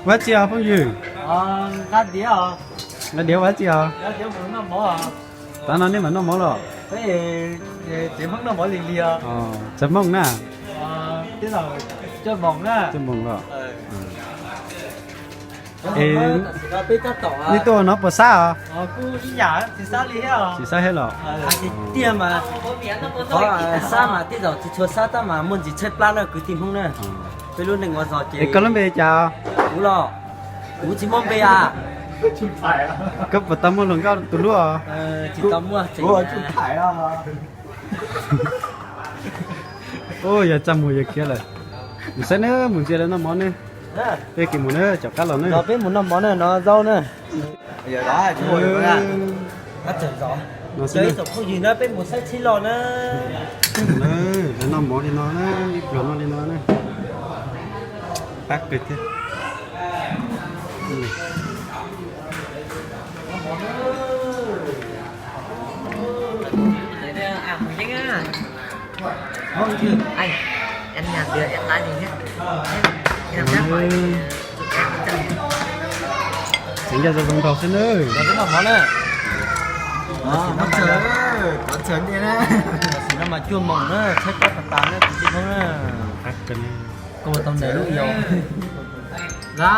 Ua tsi os phooj ywg? Nqa diav ua tsi os? Tav no nej mam noj mov los? Txawj Hmoob na. Txawj Hmoob los? Nej tuaj no puas sab os? Tsis sab thiab los? Tiag mas, qhov sab mas tej zaum tsis tshua sab tab mas muaj ntsis tshaib plab na kwv tij Hmoob na. Peb lub neej ua zog ces. Es koj lub npe cas? Kuv los, kuv tsis muaj npe a. Koj puas tau muaj hluas nkauj tus hlub os? Tsis tau muaj. Ua yog txaj muag yog khiav lawm. Mus saib nawb, mus ntsia lawv noj mov nawb. Peb kis mus nawb, caum qab los nawb. Peb mus noj mov na, no zaub na. Peb mus saib tsheb los na. Lawv noj mov li no na, ib pluag noj li no na. Qab kawg thiab. Txiv ncaj zoo zoo nraug xwb nawb. Tam sim no mas cuaj moos na, tshaib plab tas tas na kwv tij Hmoob na. Koj ua tau ntes lub yau na.